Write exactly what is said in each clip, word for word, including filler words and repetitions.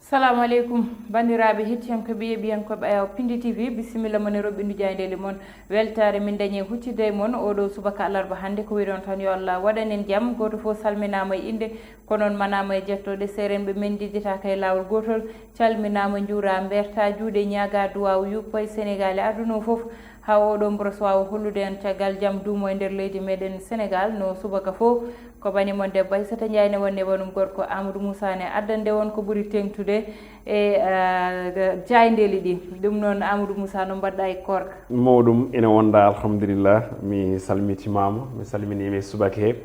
Salamu aleykum, banndiraaɓe hettiyankooɓe e ɓiyankooɓe Ayaw Pindi T V, bisimilla mon e roɓɓindu jaayndeeli mon. Weltaare min dañi e huccitde e mon oɗo subaka alarba hannde. Ko wiɗon tan, yo Allah waɗan en jam. Gooto fof salminaama e innde, ko noon manaama e jettooɗe. Seerenɓe men njejjitaaka e laawol gootol. Calminaama, njuuraa, mbeertaa juuɗe, ñaagaa duwaaw, yuppa e Senegaal e aduna o fof. Haa oɗo mboros waawa hollude en caggal jam duumo e nder leydi meɗen Senegaal, no subaka fof. Ko bani mon debbo Aissata Ndiaye ne wonde wonum gorko Amadou Moussa ne addande on ko ɓuri teŋtude e, eh, jaayndeeli ɗi. Ɗum noon, Amadou Moussa, no mbaɗɗa e koorka? Mawɗum, ene wonda, alhamdulillah. Mi salmitimaama, mi salminiima e subaka he.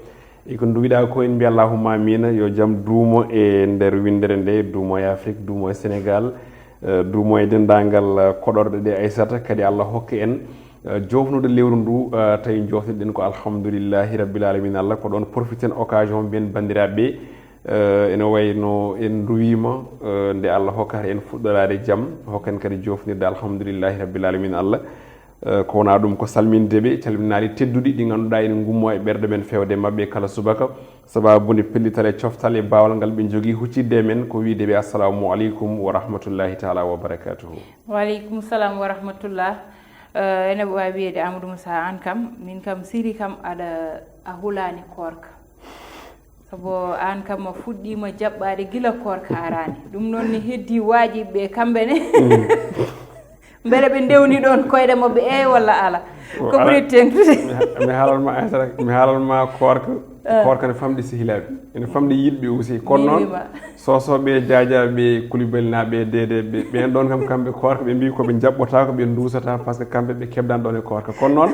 E ko nduwiɗa ko, en mbiya allahumma amina, yo jam duumo e nder winndere nde, duumo e Afrique, duumo e Senegaal, eh, duumo e denndaangal, eh, koɗorɗe ɗe Aissata, kadi Allah hokke en, eh, joofnude lewru ndu, eh, tawi joofnuɗen ko alhamdulillahi rabbil alamin Allah. Ko ɗoon profiten occasion mbiyen banndiraaɓe ɓe, eh, ene wayno en nduwiima, eh, nde Allah hokkata en fuɗɗoraade jam, hokka en kadi joofnirde alhamdulillahi rabbil alamin Allah. Eh, ko wona ɗum ko salminde ɓe, calminaali tedduɗi ɗi ngannduɗaa ene ngummo e ɓerɗe men feewde maɓɓe kala subaka, sababu nde pellital e coftal e baawal ngal ɓe njogii huccitde e men, ko wiyde ɓe assalamu aleykum wa rahmatullahi taala wa barakatuhu. Wa aleykum salam wa rahmatullah. Eh, ene waawi wiyeede Amadou Moussa, aan kam, min kam siri kam aɗa, a hulaani koorka. Sabu aan kam a fuɗɗiima jaɓɓaade gila koorka araani. Ɗum noon ne heddii waajiɓe ɓe kamɓe ne. Mm. Mbele ɓe ndewni ɗoon koyɗe maɓɓe, eey walla ala? Ko ɓuri teŋtude. Mi ha-, mi haalan ma Aissata, mi haalan ma koorka, ah, koorka ne famɗi sehilaaɓe. Ene famɗi yiɗɓe aussi. Kono noon, Soosooɓe, Jaajaaɓe, Kulibalinaaɓe, Deedeeɓe, ɓeen ɗoon kam kamɓe koorka ɓe mbii ko ɓe njaɓɓotaako, ɓe nduusataa, parce que kamɓe ɓe keɓdaani ɗoon e koorka. Kono noon,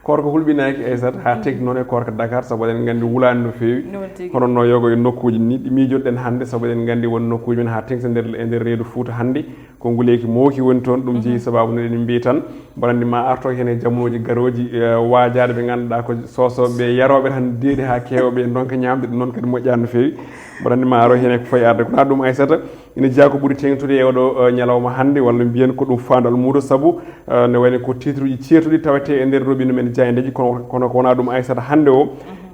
koorka hulɓinaaki Aissata haa tengti noon e koorka Dakar, sabu eɗen nganndi wulaani no feewi. Noon tigi. Hono no yogo e nokkuuji ni ɗi miijoɗen hannde, sabu eɗen nganndi won nokkuuji men haa tengti e nder, e nder reedu Fuuta hannde. Ko nguleeki mooki woni toon, ɗum jeyi sababu no eɗen mbiyi tan, mboɗo anndi ma arto heen e jamuuji garooji, eh, waajaaɗo ɓe ngannduɗaa ko soosooɓe yarooɓe tan deedi haa keewɓe ndonka ñaamde, ɗum noon kadi moƴƴaani no feewi. Mboɗo anndi ma aro heen e ko fayi arde. Kono ɗum Aissata, ina jeyaa ko ɓuri teŋtude e oɗo, eh, ñalawma hannde, walla mbiyen ko ɗum faandu almuudo, sabu, eh, ne wayno ko titre uji ceertuɗi tawetee e nder roɓɓindu men jaayndeeji, kono, kono ko wona ɗum Aissata hannde o,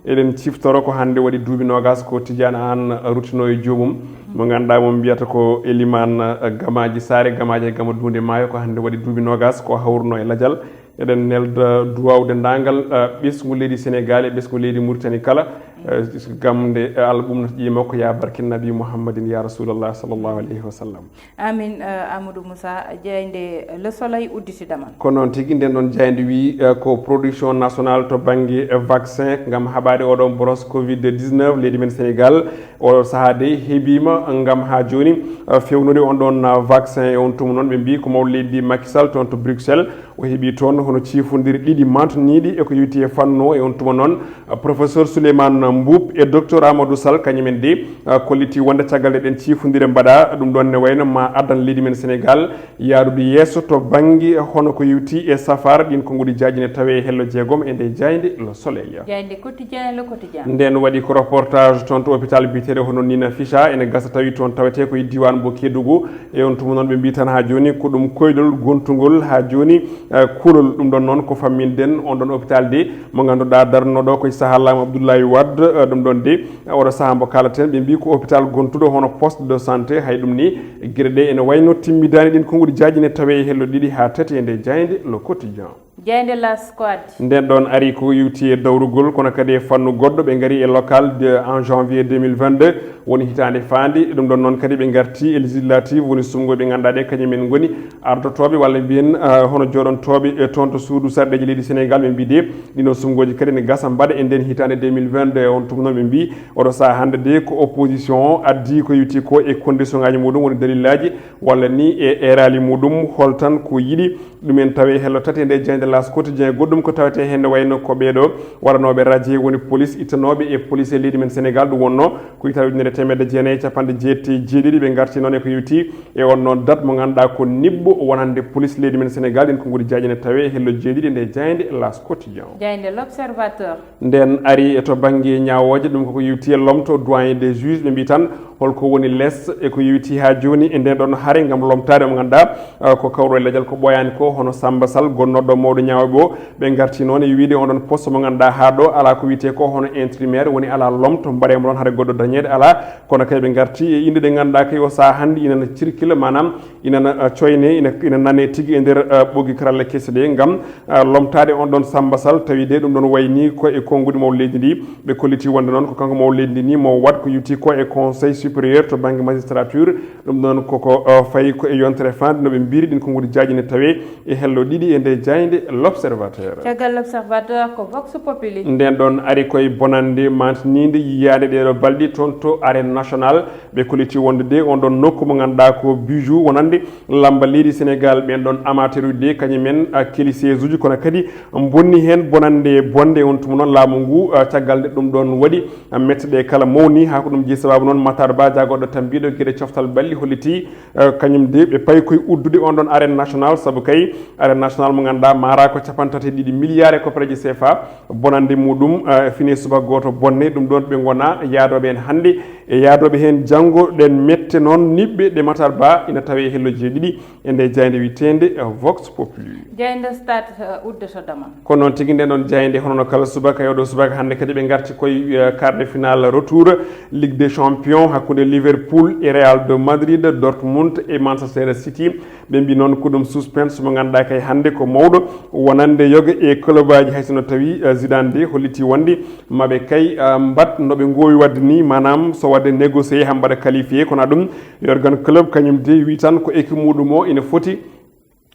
eɗen ciftoro ko hannde waɗi duuɓi noogas ko Tidiane Anne ruttino e joomum, mo ngannduɗaa mo mbiyata ko Elimane, eh, Gamaaji Saare, Gamaaji e Gama Duunde Maayo, ko hannde waɗi duuɓi noogas, ko hawruno e lajal. Eɗen nelda duwaaw denndaangal, eh, ɓesngu leydi Senegaal e ɓesngu leydi Muritani kala, eh, gam nde, eh, Allah ɓumnata ƴiye makko, ya barkin Nabi Muhammadin, ya Rasulallah, sallallahu alayhi wa sallam. Amin, eh, Amadou Moussa, jaaynde Le Soleil udditidaman. Ko noon tigi, nden ɗon jaaynde wi, eh, ko production nationale to bannge, eh, vaccin ngam haɓaade oɗo mboros covid dix-neuf leydi men Senegaal. Oɗo sahaa de heɓiima ngam haa jooni, eh, fewnude on ɗon, eh, vaccin. E on tuma noon ɓe mbii ko mawɗo leydi Macky Sall toon to Bruxelles. O heɓi toon hono ciifondire ɗiɗi mantiniiɗi e ko yowiti e fannu o. E on tuma noon, eh, professeur Souleymane Mboup e docteur Amadou Sall, kañumen de, eh, kolliti wonde caggal nde ɗen ciifondire mbaɗa, ɗum ɗon ne wayno ma addan leydi men Senegaal yaarude yeeso to bannge hono ko yowiti e safaara. Ɗin konguɗi jaaji ne tawe e hello jeegom e nde jaaynde Le Soleil. Jaaynde Quotidien, Le Quotidien. Nden waɗi ko reportage toon to hôpital biyeteeɗo hono Nina Ficha, ene gasa tawi toon tawetee ko e diiwaan mo Kédougou. E on tuma noon ɓe mbii tan haa jooni ko ɗum koyɗol gontugol haa jooni, eh, kulol. Ɗum ɗon noon ko famminɗen on ɗon hôpital de mo ngannduɗaa darnooɗo ko e sahaa laamu Abdoulaye Wade, eh, ɗum ɗon de, eh, oɗo sahaa mbo kaalaten, ɓe mbii ko hôpital gontuɗo hono poste de santé, hay ɗum ni, gere ɗe ene wayno timmidaani. Ɗin konguɗi jaaji ne tawe e hello ɗiɗi haa tati e nde jaaynde Le Quotidien. Jaaynde L'As ko addi? Nden ɗon ari ko yowti e dawrugol, kono kadi e fannu goɗɗo, ɓe ngari e local de en janvier deux mille vingt-deux, woni hitaande faandi. Ɗum ɗon noon kadi ɓe ngarti e législative, woni suɓngooɓe ɓe ngannduɗaa ɓe kañum en ngoni ardotooɓe walla mbiyen, ah, hono jooɗontooɓe e toon to suudu sarɗeeji leydi Senegaal. Ɓe mbii de, ɗiɗon suɓngooji kadi ne gasa mbaɗa e nden hitaande deux mille vingt-deux. E on tuma noon ɓe mbii oɗo sahaa hannde de ko opposition o addi ko yowti ko e condition ngaji muɗum, woni dalillaaji walla ni e eeraali muɗum, hol tan ko yiɗi. Ɗumen tawe hello tati e nde jaaynde L'As Quotidien. Goɗɗum ko tawetee heen ne wayno ko ɓeeɗo waɗanooɓe radier woni police ittanooɓe e police e leydi men Senegaal. Ɗum wonno ko hitaande ujunere e teemedde jeenayi e capanɗe jeetati e jeeɗiɗi. Ɓe ngarti noon e ko yowti e on noon date mo ngannduɗaa ko niɓɓo wonande police leydi men Senegaal. Ɗin konguɗi jaaji ne tawe e hello jeeɗiɗi e nde jaaynde L'As Quotidien. Jaaynde L'Observateur. Nden ari e to bannge ñaawooje, ɗum koko yowti e lomto doyen des juges. Ɓe mbii tan Holko woni les e ko yowiti haa jooni e nden ɗon hare ngam lomtaade mo ngannduɗaa, ah, ko kawro e lajal ko ɓooyaani ko, hono Samba Sall, gonnooɗo mawɗo ñaawɓe o. Ɓe ngarti noon e wiide on ɗon poste mo ngannduɗaa haa ɗo alaa ko wiyetee ko hono intérimaire, woni alaa lomto mbaɗee mo ɗon hare goɗɗo dañeede alaa. Kono kay ɓe ngarti e innde ɗe ngannduɗaa kay o sahaa hannde ina cirkila, maanaam ina na-, ah, coyne, ina, ina nane tigi e nder, ah, ɓoggi karalla kese ɗe ngam, ah, lomtaade on ɗon Samba Sall, tawi de ɗum ɗon wayni ko e konnguɗi mawɗo leydi ndi. Ɓe kolliti wonde noon ko kanko mawɗo leydi ndi ni mo waɗ ko yowiti ko e Conseil supérieur to bannge magistrature. Ɗum noon koko, ah, fayi ko e yontere fande no ɓe mbiri ɗin konnguɗi jaaji ne tawe e hello ɗiɗi e nde jaaynde L'Observateur. Caggal L'Observateur ko Vox Populi. Nden ɗon ari koye bonande mantininde yiyaande ɗeɗo balɗe toon to Arène Nationale. Ɓe kolliti wonde de on ɗon nokku mo ngannduɗaa ko bijou wonande lamba leydi Sénégal, ɓen ɗon amateur uji de kañum en, ah, keli siège uji, kono kadi bonni heen bonande bonde. On tuma noon laamu ngu, ah, caggal nde ɗum ɗon waɗi, ah, mette ɗe kala mawni. Haa ko ɗum jeyi sababu noon Matar Ba, jagorɗo tambiiɗo geɗe coftal balli, holliti, ah, kañum de ɓe payi koye uddude on ɗon Arène Nationale, sabu kay Arène Nationale mo ngannduɗaa maara ko capanɗe tati e ɗiɗi milliards e koppareeji C F A. Bonande muɗum, ah, fini subaka gooto bonne. Ɗum ɗon ɓe ngona yaadooɓe heen hannde e yaadooɓe heen janngo. Ɗen mette noon niɓɓe ɗe Matar Ba ina tawe e hello jeeɗiɗi e nde jaaynde wiyeteende, ah, Vox Populi. Jaaynde Stade, ah, uddoto damal. Ko noon tigi, nden ɗon jaaynde hono no kala subaka e oɗo subaka hannde kadi ɓe ngarti koye, ah, quart de finale retour Ligue des Champions hakkunde Liverpool e Real de Madrid, Dortmund e Manchester City. Ɓe mbi noon ko ɗum suspense mo ngannduɗaa kay hannde ko mawɗo wonande yoga e club aji, hay so no tawi, eh, Zidane de holliti wonde maɓe kay, eh, mbaɗ no ɓe ngoowi waɗde ni, maanaam so waɗde négocier haa mbaɗa qualifié. Kono ɗum Jurgen Klopp kañum de wi tan ko équipe muɗum o ina foti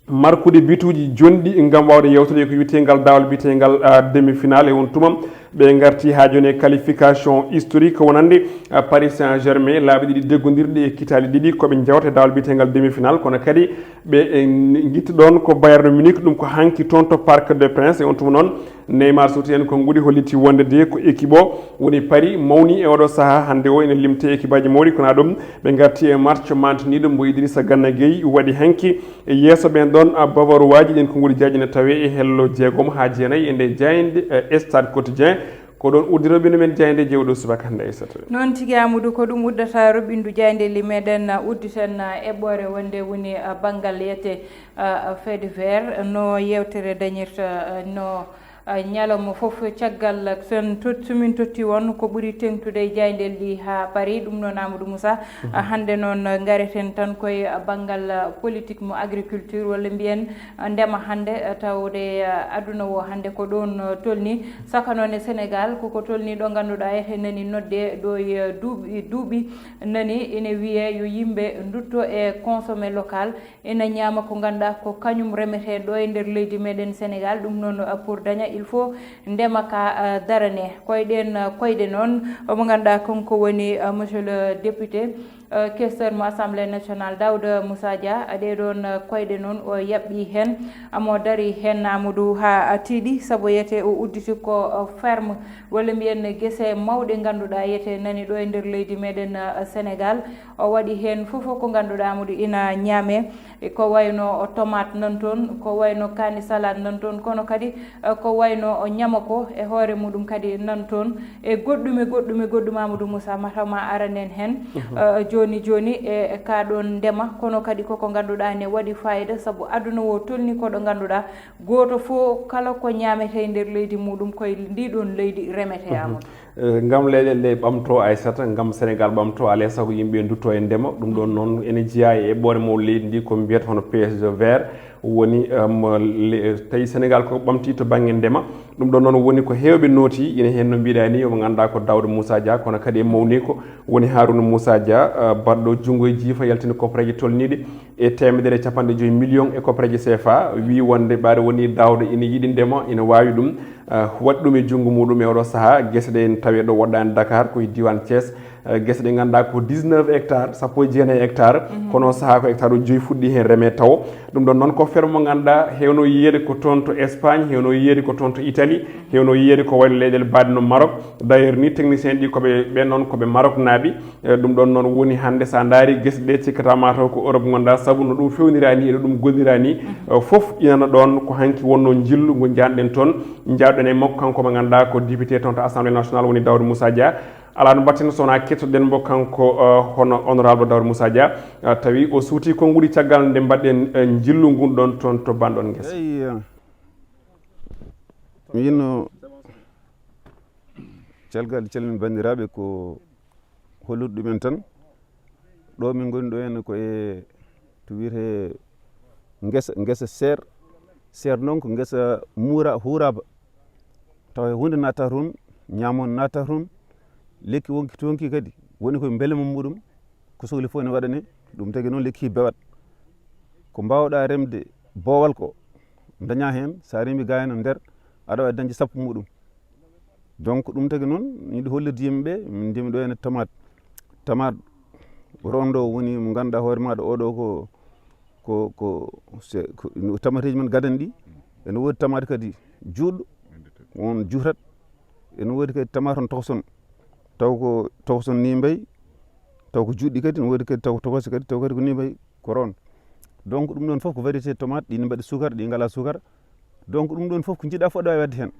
markude bituuji jonɗi ngam waawde yewtude e ko wiyetee ngal daawal biyetee ngal, ah, demi-finale. E on tuma ɓe ngarti haa jooni e qualification historique wonande, ah, Paris Saint-Germain laabi ɗiɗi deggondirɗi e kitaali ɗiɗi ko ɓe njewta e daawal biyetee ngal demi-finale, kono kadi ɓe, eh, ngitta ɗoon ko Bayern Munich, ɗum ko hanki toon to Parc des Princes. E on tuma noon Neymar sowti heen konnguɗi, holliti wonde de ko équipe o woni Paris mawni e oɗo sahaa. Hannde o ene limte équipe aji mawɗi, kono ɗum ɓe ngarti e match mantiniiɗo mbo Idrissa Gana Gueye waɗi hanki. E yeeso ɓeen ɗoon, a, Bavarois ji, ɗin konnguɗi jaaji ne tawe e hello jeegom haa jeenayi e nde jaaynde, e Stade Quotidien. Ko ɗoon uddiranmi men jaaynde jewɗo subaka hannde, Aissata. Noon tigi, Amadou, ko ɗum uddata roɓɓindu jaaynde li meɗen, a, udditen, a, eɓɓoore wonde woni, a, banngal yette, a, a, fait divers, no yewtere dañirta, a, no, a, ñalawma fof caggal sen tot-, so min totti on ko ɓuri teŋtude e jaaynde li haa Paris. Ɗum noon, Amadou Moussa, a, hannde noon ngareten tan koye banngal politique mo agriculture, walla mbiyen ndema hannde, tawde aduna o hannde ko ɗoon tolni. Saka noon e Sénégal, koko tolni ɗo ngannduɗaa ete nani nodde ɗo e duuɓi, duuɓi nani ene wiyee yo yimɓe ndutto e consommer local, ina ñaama ko ngannduɗaa ko kañum remetee ɗo e nder leydi meɗen Sénégal. Ɗum noon, pour daña, il faut ndema ka, eh, darane. Koye ɗeen, eh, koyɗe noon, omo ngannduɗaa kanko woni, eh, monsieur le député, eh, questeur mo Assemblée nationale, Daouda Moussa Dia. Ɗee ɗoon, eh, koyɗe noon o yaɓɓi heen, amo dari heen, Amadou, haa tiiɗi, sabu yete o udditi ko, eh, ferme, walla mbiyen gese mawɗe ngannduɗaa yete nani ɗo e nder leydi meɗen, eh, Sénégal. O waɗi heen fof ko ngannduɗaa, Amadou, ina ñaame. E ko wayno o tomate nan toon, ko wayno kaani salade nan toon, kono kadi, eh, ko wayno o ñamako e hoore muɗum kadi nan toon. E goɗɗum e goɗɗum e goɗɗum, Amadou Moussa, mataw ma aranen heen, eh, jooni jooni e, e ka ɗoon ndema, kono kadi koko ngannduɗaa ne waɗi fayida, sabu aduna o tolni ko ɗo ngannduɗaa gooto fof kala ko ñaametee e nder leydi muɗum koye ndi ɗoon leydi remetee, Amadou. Eh, ngam leyɗe ɗe ɓamto, Aissata, ngam Sénégal ɓamto, alaa e sago yimɓe ndutto e ndema. Ɗum ɗoon noon ene jeyaa e eɓɓoore mawɗo leydi ndi, ko mbiyata hono P S E vert woni, em, le-, tawi Sénégal ko ɓamti to bannge ndema. Ɗum ɗoon noon woni ko heewɓe nooti, ina heen no mbiɗa ni, omo ngannduɗaa ko Daouda Moussa Dia, kono kadi e mawni ko woni Harouna Moussa Dia, eh, baɗɗo junngo e jiifa, yaltini koppareeje tolniiɗe e teemedere e capanɗe joyi million e koppareeje C F A, wii wonde ɓaade woni Daouda ina yiɗi ndema, ina waawi ɗum, eh, waɗi ɗum e junngo muɗum e oɗo sahaa. Gese ɗe ene tawee ɗo woɗɗaani Dakar, ko e diiwaan Thiès, eh, gese ɗe ngannduɗaa ko dix-neuf hectares, sappo e jeenayi hectares, kono sahaa ko hectare uji joyi fuɗɗi heen remee tawo. Ɗum ɗoon noon ko ferme mo ngannduɗaa heewno yiyeede ko toon to Espagne, heewno yiyeede ko toon to Italie, heewno yiyeede ko wayno leyɗeele baɗe no Maroc. D'ailleurs ni technicien ɗi ko ɓe, ɓen noon ko ɓe Maroc naaɓe. Eh, ɗum ɗoon noon woni hannde, so a ndaari gese ɗe, cikkata mataw ko Europe ngonɗaa, sabu no ɗum fewnira ni e no ɗum gollira ni, eh, fof inana ɗoon. Ko hanki wonno njillu ngu njaanɗen toon, njaawɗen e makko, kanko mo ngannduɗaa ko député toon to Assemblée nationale, woni Daouda Moussa Dia. Alaa no mbatten so wonaa kettoɗen mbo kanko, eh, hono honorable Daouda Moussa Dia, eh, tawi o suuti konnguɗi caggal nde mbaɗɗen, eh, njillu ngun ɗon toon to banɗon ngesa. Eyi, eh, miin, no, calgal calmin banndiraaɓe ko hollude ɗumen tan. Ɗo min ngoni ɗo henne ko e to wiyetee ngesa, ngesa seer. Seer noon ko ngesa muura, huuraaba. Tawa huunde naata toon, ñaamon naata toon, lekki wonki toon ki kadi, woni koye mbelema muɗum, ko sohli fof ene waɗane, ɗum tagi noon lekki bewat. Ko mbaawɗa remde boowal ko, daña heen, sa remi gayno nder, aɗa wawi dañde sappo muɗum. Donc, ɗum tagi noon, miɗo hollirde yimɓe, min ndemi ɗo henne tomate. Tomate rondo woni mo ngannduɗaa hoore maaɗa oɗo ko, ko, ko, se-, ko, no tamateeji men gadani ɗi. Ene woodi tomate kadi juutɗo, on juutat. Ene woodi kadi tomate on tokoson, taw ko tokoson ni mbayi, taw ko juutɗi kadi, ene woodi kadi taw ko tokosi kadi, taw kadi ko ni mbayi, ko roon. Donc, ɗum ɗon fof ko variété tomate, ɗi ne mbaɗi sukar, ɗi ngalaa sukar. Donc, ɗum ɗon fof ko njiɗɗa fof aɗa wawi waɗde heen.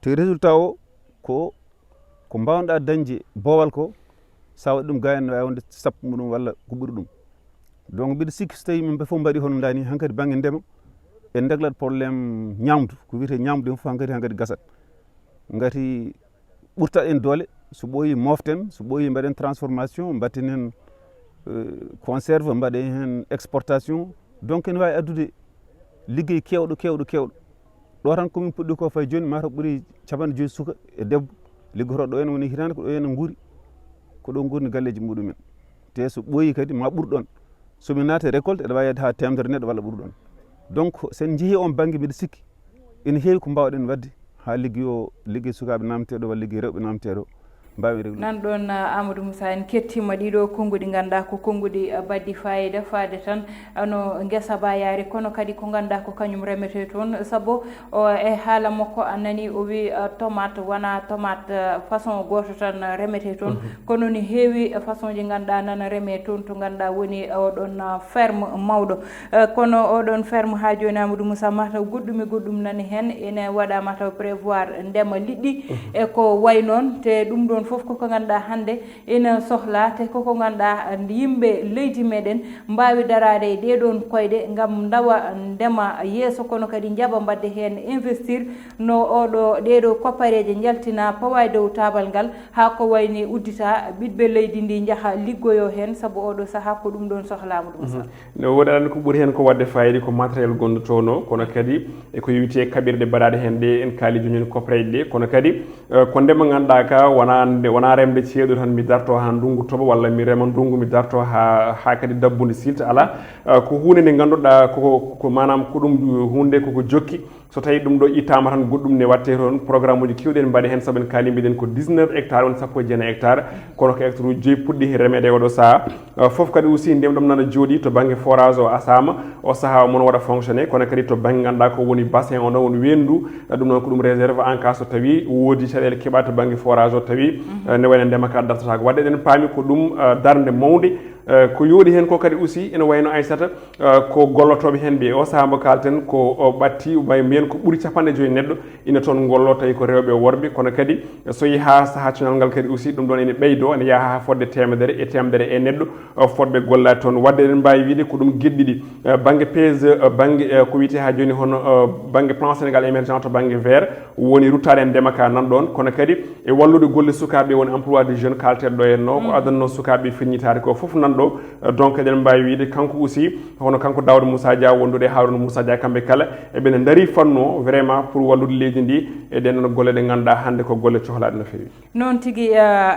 Te résultat o ko, ko mbawɗa dañde boowal ko, sa waɗi ɗum gayno ne wawi wonde sappo muɗum walla ko ɓuri ɗum. Donc, mbiɗa sikki so tawi min ɓe fof mbaɗi hono nda ni, hankadi banggue ndema, en deglat problème ñamdu, ko wiyete ñamdu en fof hankadi, hankadi gasat. Ngati ɓurtat en doole, so ɓooyi moften, so ɓooyi mbaɗen transformation, mbatten heen, eh, conserve, mbaɗen heen exportation. Donc, ene wawi addude liggey kewɗo, kewɗo, kewɗo. Ɗo tan komin puɗɗi ko fay joni, mataw ɓuuri capanɗe joyi suka e debbo liggotoɗo ɗo henne, woni hitande ko ɗo henne nguuri, ko ɗo nguurni galleji muɗumen. Te so ɓooyi kadi ma ɓur ɗon. So min naati récolte, eɗe wawi yahde ha temedere neɗɗo walla ɓuri ɗon. Donc, sen jeehi on banggue, mbiɗa sikki ene heewi ko mbawɗen wadde ha ligguey o, ligguey sukaɓe namteɗo walla ligguey rewɓe namteɗo, mbawen reglude. Nan ɗon, ah, Amadou Moussa, en kettima ɗiɗo konnguɗi, ganduɗa ko konnguɗi, ah, baɗɗi fayida, faade tan, ah, no ngesa ba yaari, kono kadi ko ganduɗa ko kañum remete toon, saabu o, e haala makko, a nani o wi, ah, tomate wona tomate, ah, façon goto tan remete toon, kono ne heewi façon ji ganduɗa nana reme toon, to ganduɗa woni oɗon, ah, ferme mawɗo. Eh, kono oɗon ferme ha joni, Amadou Moussa, mataw goɗɗum e goɗɗum nani hen, ene waɗa mataw prévoir ndema liɗɗi e ko way noon, te ɗum ɗon fof koko ganduɗa hande ene sohla, te koko ganduɗa yimɓe leydi meɗen mbawi darade e ɗeɗon koyɗe ngam ndawa ndema yeeso, kono kadi njaɓa mbadde hen investir no oɗo, ɗeɗo koppareje jaltina pawa e dow tabal ngal, ha ko wayni uddita ɓiɓɓe leydi ndi jaaha liggoyo hen, saabu oɗo saaha ko ɗum ɗon sohla, Amadou Moussa. No woodi aɗa anndi ko ɓuri heen ko waɗde fayida ko matériel gonɗo toon o, kono kadi e ko yowiti e kaɓirɗe mbaɗaaɗe heen ɗe en kaali jooni en koppareeje ɗe, kono kadi, eh, ko ndema ngannduɗaa ka wonaa nde, wonaa remde ceeɗu tan mi darto haa ndunngu toɓa walla mi rema ndunngu mi darto haa, haa kadi dabbude silta alaa. Eh, ko huunde nde ngannduɗaa ko, ko, ko maanaam ko ɗum huunde koko jokki. So tawii ɗum ɗo ittaama tan, goɗɗum ne waɗtee toon. Programme uji keewɗi ene mbaɗee heen, sabu en kaalii mbiɗen ko dix-neuf hectares, woni sappo e jeenayi hectares, kono ko hectare uji joyi puɗɗi remeede e oɗo sahaa. Eh, fof kadi aussi ndiyam ɗam nana jooɗii to bannge forage o asaama, o sahaa omo no waɗa fonctionné, kono kadi to bannge ngannduɗaa ko woni bassin o ɗon woni weendu, eh, ɗum noon ko ɗum réserve en cas so tawii woodi caɗeele keɓaa to bannge forage o, tawi, eh, ne wayno ndema ka dartataako. Waɗde eɗen paami ko ɗum, eh, darnde mawnde, eh, ko yooɗi heen ko kadi aussi ene wayno Aissata, eh, ko gollotooɓe heen ɓe. O sahaa mbo kaalten ko o ɓatti, may mbiyen ko ɓuri capanɗe joyi neɗɗo ina toon ngollo, tawi ko rewɓe e worɓe, kono kadi so yehi haa sahaa cunal ngal kadi aussi, ɗum ɗoon ene ɓeydoo, ene yaha haa fodde teemedere e teemedere e neɗɗo, eh, fodɓe gollaade toon. Waɗde eɗen mbaawi wiyde ko ɗum geɗe ɗiɗi, eh, bannge P S E, eh, bannge, eh, ko wiyetee haa jooni hono, eh, bannge Plan Sénégal Émergent to bannge vert, woni ruttaade e ndema ka nan ɗoon, kono kadi e wallude golle sukaaɓe woni emploi des jeunes kaalteeɗo ɗo henno, ko adannoo sukaaɓe ferñitaade ko fof nan ɗo. Donc eɗen mbaawi wiyde kanko aussi, hono kanko Daouda Moussa Dia wondude e Harouna Moussa Dia, kamɓe kala eɓene ndarii fannu o vraiment pour wallude leydi ndi e ɗeen ɗoon golle ɗe ngannduɗaa hannde ko golle cohlaaɗe no feewi. Noon tigi, ah,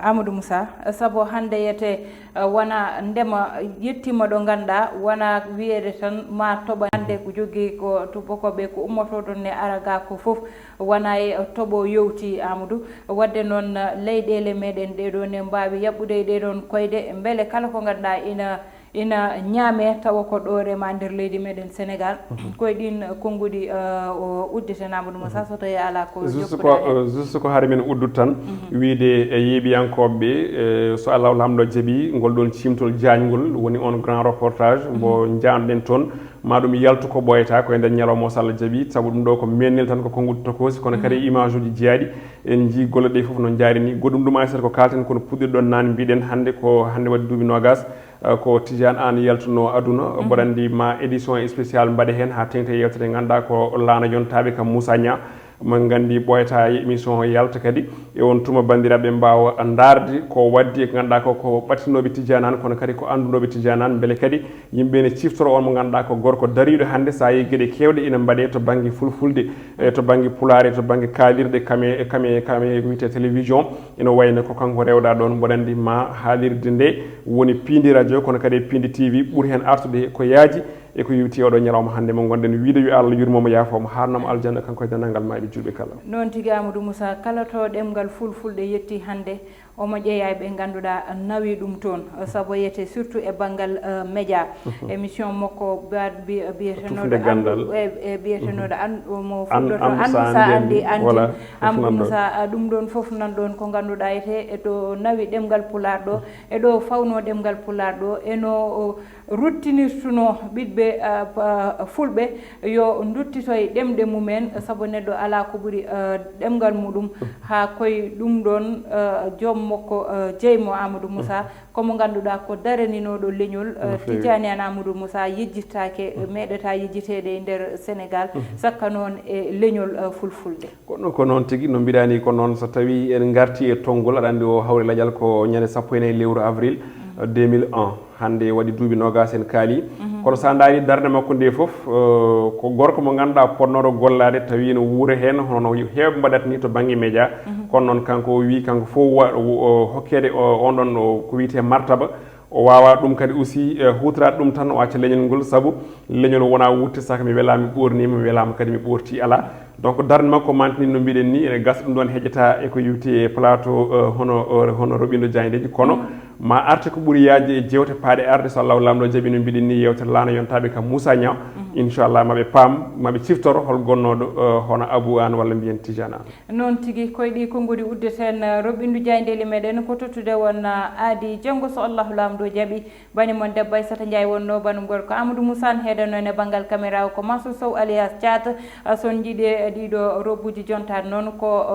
ah, Amadou Moussa, sabu hannde yete, ah, wona ndema yettima ɗo ngannduɗaa, wona wiyeede tan ma toɓa hannde ko jogii ko tubakooɓe ko ummotoo ɗoon ne ara ga ko fof wona e toɓo yowti, Amadou. Waɗde noon, ah, leyɗeele meɗen ɗe ɗo ne mbaawi yaɓɓude e ɗe ɗoon koyɗe, mbele kala ko ngannduɗaa ina ina ñaame tawa ko ɗo rema nder leydi meɗen Sénégal. Koye ɗin konnguɗi, eh, o uddete Amadou Moussa, so tawi ala ko juste ko, eh, juste ko hari men uddut tan, wiide e yeeɓiyankooɓe, eh, so Allah lamɗo jaɓi ngol ɗon cimtol jaajngol woni on grand reportage mbo njaanɗen toon, ma ɗum yaltu ko ɓooyata ko e nder ñalawma o so Allah jaɓi, sabu ɗum ɗo ko mennel tan ko konnguɗi tokoosi, kono kadi image uji jeyaaɗi en njii golle ɗe fof no njaari ni. Goɗɗum ɗum ay sata ko kalten kono puɗɗirɗon naan mbiɗen hannde ko hannde waɗi duuɓi noogas, eh, ko Tidiane Anne yaltuno aduna. Mboɗo anndi ma édition spéciale mbaɗe heen haa teŋti e yewtere ngannduɗaa ko laana yontaaɓe kam Moussa Niang. Mo nganndi ɓooyata e émission o yalta kadi. E on tuma banndiraaɓe mbaawa ndaarde ko waddi e ngannduɗaa ko, ko ɓattinooɓe Tidiane Anne kono kadi ko anndunooɓe Tidiane Anne mbele kadi yimɓe ne ciftoro on mo ngannduɗaa ko gorko dariiɗo hannde so a yii geɗe keewɗe ina mbaɗe to bannge fulfulde, e to bannge pulaar, e to bannge kaalirɗe kame, kame, kame wiyte télévision. Ina wayno ko kanko rewɗa ɗon, mboɗo anndi ma haalirde nde woni piindi radio kono kadi e piindi T V ɓuri heen artude ko yaaji e ko yowti oɗo ñalawma hannde mo ngonɗen wiide yo Allah yurmomo yaafoma harnamo aljanna kanko e dendagal ma eɓe julɓe kala. Noon tigi Amadou Moussa, kala to ɗemngal fulfulde yetti hannde omo ƴeeya e ɓe ngannduɗaa nawi ɗum toon, sabu yete surtout e banngal, eh, média. Émission makko ba-, bi-, biyetenooɗo Tufnde Ganndal. Anndu-, e, e biyetenooɗo an-, mo An-, fuɗɗoto Anndu Anndu sa sa anndi, anndi. Voilà. Amadou Moussa, ah, ɗum ɗoon fof nan ɗoon ko ngannduɗaa yete e to nawi ɗemngal pulaar ɗo, e ɗo fawno ɗemngal pulaar ɗo, e no o ruttinirtuno ɓiɗɓe, ah, pa-, fulɓe yo nduttitoy ɗemɗe mumen, sabu neɗɗo alaa ko ɓuri, ah, ɗemngal muɗum. Haa koye ɗum ɗoon, ah, joom makko, ah, jeymo Amadou Moussa, ko mo ngannduɗaa ko daraninooɗo leñol, ah, Tidiane Anne Amadou Moussa yejjittaake, meeɗata yejjiteede e nder Sénégal, sakka noon e leñol, ah, fulfulde. Kono ko noon tigi, no mbiɗa ni ko noon, so tawi en ngarti e tonngol, aɗa anndi o hawri lajal ko ñande sappo e nayi lewru avril, eh, deux mille un. Hannde waɗi duuɓi noogas en kaali. Kono so a ndaari darnde makko nde fof, eh, ko gorko mo ngannduɗaa potnooɗo gollaade tawi no wuura heen hono no heewɓe mbaɗata ni to bannge média. Kono noon kanko o wii kanko fof wa-, o hokkeede o, on ɗon o, ko wiyetee martaba. O waawaa ɗum kadi aussi, eh, huutoraade ɗum tan, o acca leñol ngol, sabu leñol wonaa wutte, saka mi welaama, mi ɓoorniima, mi welaama kadi, mi ɓoortii, alaa. Donc, darnde makko mantini no mbiɗen ni, ene gasa ɗum ɗoon heƴata e ko yowti e plateau, eh, hono, eh, hono Roɓindo Jaayndeeji, kono ma arte ko ɓuri yaajde e jeewte paaɗe arde, so Allahu Laamɗo jaɓi no mbiɗen ni, yeewtere laana yontaaɓe kam Moussa Niang. Inchallah, maɓe paam, maɓe ciftoro hol gonnooɗo, eh, hono Abou Anne walla mbiyen Tidiane Anne. Noon tigi, koye ɗi konnguɗi uddeten, eh, Roɓɓindu Jaayndeeli meɗen ko tottude won, eh, aadi janngo so Allahu Laamɗo jaɓi. Bani mon debbo Aissata Ndiaye wonno, banum gorko Amadou Moussa ne heedano en e banngal caméra o ko Mansour Sow alias Thiat. Eh, so on njiɗi, eh, ɗiɗo robuji jontaade noon ko,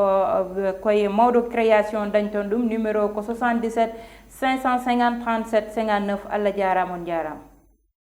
eh, koye Mawɗo Création dañton ɗum, numéro ko soixante-dix-sept cinq cent cinquante trente-sept cinquante-neuf. Allah jaaraama, on njaaraama.